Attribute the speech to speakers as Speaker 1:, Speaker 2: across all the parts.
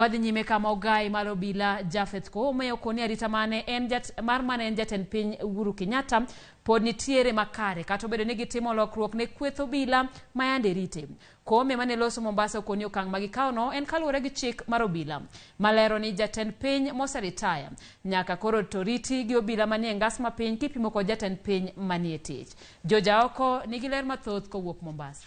Speaker 1: Wadhi nyime kama ogai mar obila Japheth Koome okoni arita mane en jat, mar mane en jatend piny Uhuru Kenyatta pod nitiere makare kata obedo ni gitimo lokruok ne kweth obila ma yande rite. Koome mane loso Mombasa okoni okang' ma gikawono en kaluwore gi chik mar obila malero ni jatend piny moseritaya nyaka koro to riti gi obila manie ngas mapiny kipimo kod jatend piny manie tich. Jojaoko nigi ler mathoth kowuok Mombasa.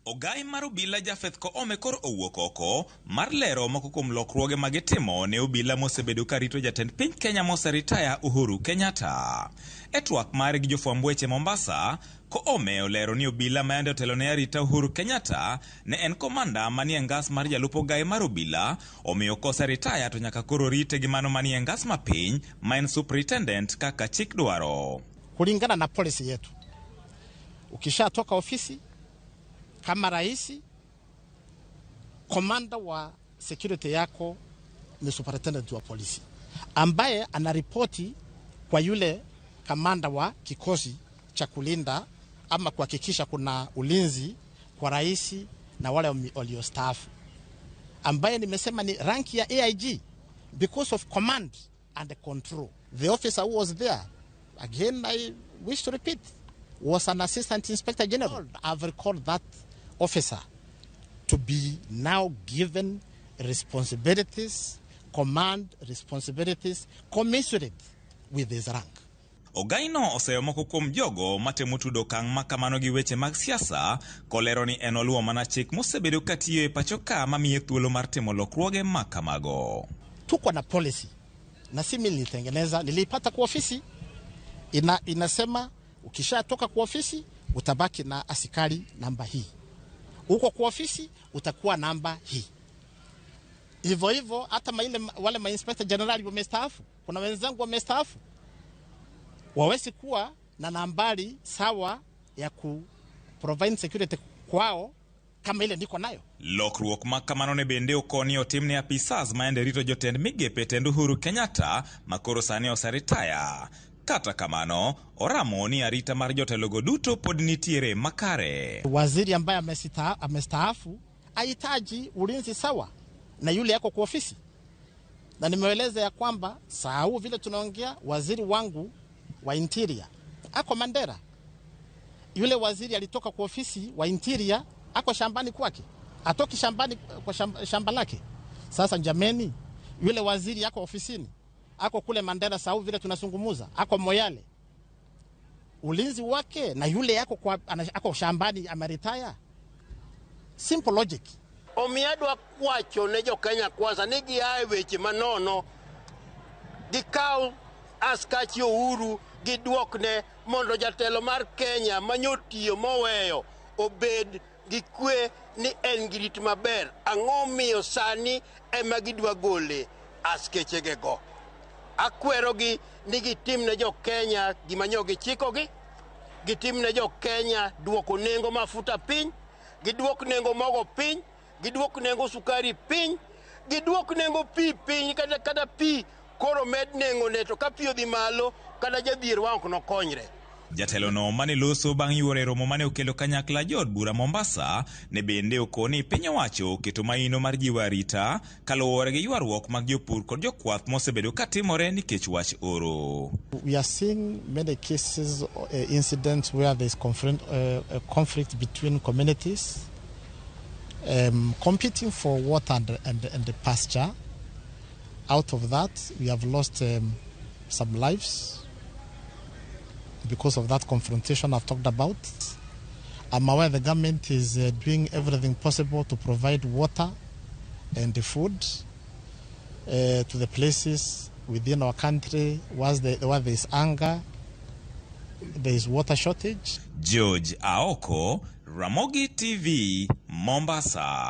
Speaker 2: Ogai mar obila Japheth Koome koro owuok oko mar lero moko kuom lokruoge ma gitimo ne obila mosebedo ka rito jatend piny Kenya moseritaya Uhuru Kenyatta. E twak mare gi jofwamb weche Mombasa, Koome olero ni obila ma yande otelo ne arita Uhuru Kenyatta ne en komanda manie ngas mar jalup ogai mar obila, omiyo koseritaya to nyaka koro rite gi mano manie ngas mapiny ma en superintendent kaka chik dwaro.
Speaker 3: Kulingana na policy yetu, ukishatoka ofisi kama rais, komanda wa security yako ni superintendent wa polisi ambaye anaripoti kwa yule kamanda wa kikosi cha kulinda ama kuhakikisha kuna ulinzi kwa rais na wale waliostaafu, ambaye nimesema ni rank ya AIG because of command and control. The officer who was there, again I wish to repeat, was an assistant inspector general. I've recalled that officer to be now given responsibilities, command responsibilities commensurate with his rank.
Speaker 2: Ogaino oseyo moko kuom jogo matemo tudo okang' ma kamano gi weche mag siasa kolero ni en oluwo mana chik mosebedo katiyo e pacho ka mamiye thuolo mar timo lokruoge ma kamago.
Speaker 3: Tuko na policy na si mimi nilitengeneza, niliipata kwa ofisi. Inasema ukishatoka kwa ofisi utabaki na askari namba hii, uko kwa ofisi utakuwa namba hii. Hivyo hivyo hata maile, wale ma inspector general wamestaafu, kuna wenzangu wamestaafu, wawezi kuwa na nambari sawa ya ku provide security kwao kama ile niko nayo.
Speaker 2: Lokruok ma kamano ne bende okoni otim ne apisas ma yande rito jotend migepe tend Uhuru Kenyatta ma koro sani oseritaya. Kata kamano, oramo ni arita mar jotelogo duto pod nitiere makare.
Speaker 3: Waziri ambaye amestaafu hahitaji ulinzi sawa na yule yako kwa ofisi, na nimeeleza ya kwamba saa huu vile tunaongea, waziri wangu wa interior ako Mandera, yule waziri alitoka kwa ofisi wa interior ako shambani kwake, atoki shambani kwa shamba lake. Sasa jameni, yule waziri ako ofisini, ako kule Mandera saa huu vile tunazungumuza, ako Moyale, ulinzi wake na yule yako kwa, ako shambani ameritaya. Simple logic.
Speaker 4: Omiyo adwa kwacho ne jo Kenya Kwanza ni gia e weche manono, gikaw askachi Uhuru giduokne mondo jatelo mar Kenya manyotiyo moweyo obed gi kwe ni en gi rit maber. Ang'o miyo sani ema gidwa gole askechegego? Akwerogi ni gitim ne jo Kenya gima nyo gichikogi, gitim ne jo Kenya duoko nengo mafuta piny, giduok nengo mogo piny, giduok nengo sukari piny, giduok nengo pi piny, kata pi koro med nengone, to ka pi odhi malo kata jadhier wa ok nokonyre.
Speaker 2: Jatelono mane loso bang' yuoro e romo mane okelo kanyakla jood bura Mombasa ne bende okoni piny owacho oketo maino mar jiwo arita kaluwore gi ywaruok mag jopur kod jokwath mosebedo katimore nikech wach oro.
Speaker 3: We are seeing many cases, incidents where there is conflict between communities competing for water and the pasture. Out of that, we have lost some lives because of that confrontation I've talked about. I'm aware the government is doing everything possible to provide water and the food to the places within our country where there is hunger, there is water shortage.
Speaker 2: George Aoko, Ramogi TV, Mombasa.